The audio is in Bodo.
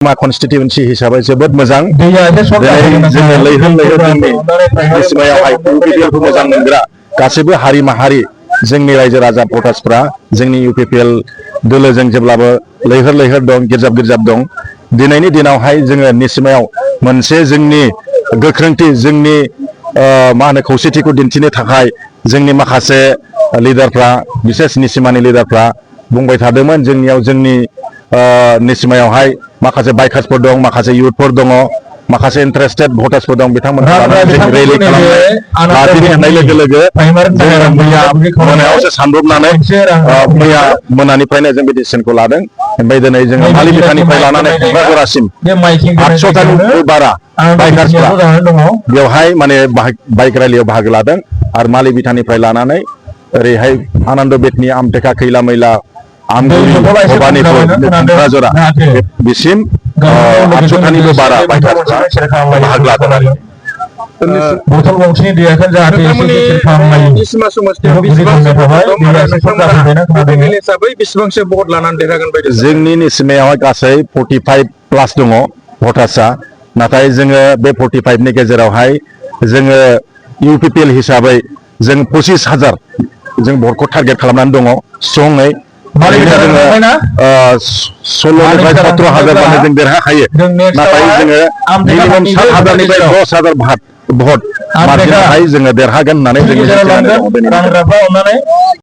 मा कन्स्टिट्युएन्सि हिसाबै जोबोद मोजां जोङो लैहोर जोंनि निसिमायावहाय इउपिपिएलखौ मोजां मोनग्रा गासैबो हारि माहारि जोंनि रायजो राजा भटार्सफ्रा जोंनि इउपिपिएल दोलोजों जेब्लाबो लैहोर दं, गिर्जाब दं। दिनैनि दिनावहाय जोङो निसिमायाव मोनसे जोंनि गोख्रोंथि जोंनि मा होनो खौसेथिखौ दिन्थिनो थाखाय जोंनि माखासे लिडारफ्रा बिसेस निसिमानि लिडारफ्रा बुंबाय थादोंमोन जोंनियाव जोंनि निसिमायावहाय माखासे बाइकार्सफोर दं, माखासे इयुथफोर दङ, माखासे इन्टारेस्टेड भटार्सफोर दं, बिथांमोनखौ लानानै जों रेलि खालामनाय दिनै होननाय लोगो लोगो जोङो मैया मोनायावसो सानब्रबनानै मैया मोनानिफ्रायनो जों बे डिसिसनखौ लादों। ओमफ्राय दिनै जोङो मालि बिथानिफ्राय लानानै क'क्राझारसिम 800टानि बारा बाइकार्सफ्रा बेवहाय माने बाइक रेलियाव बाहागो लादों आरो मालि बिथानिफ्राय लानानै ओरैहाय आनन्द बेतनि आमटेका खैला मैला आमगुरि भबानिपुर क'क्राझारा बिसिम 800टानिबो बारा बाइकार्सफ्रा बाहागो लादों आरो बथल गंसेनि दैयाखौ जाहाथे एसे फाहामनाय निसिमा समस्थियाव बेसेबांसो भट लानानै देरहागोन बायदि जोंनि निसिमायावहाय गासै 45 प्लास दङ भटार्सआ। नाथाय जोङो बे 45 नि गेजेरावहाय जोङो इउपिपिएल हिसाबै जों 25,000 जों भटखौ टार्गेट खालामनानै दङ स्ट्रङै। जोङो 16निफ्राय 17,000 माने जों देरहाखायो। नाथाय जोङो मिनिमाम 7,000निफ्राय 10,000 भट मार्जिनावहाय जोङो देरहागोन होननानै जों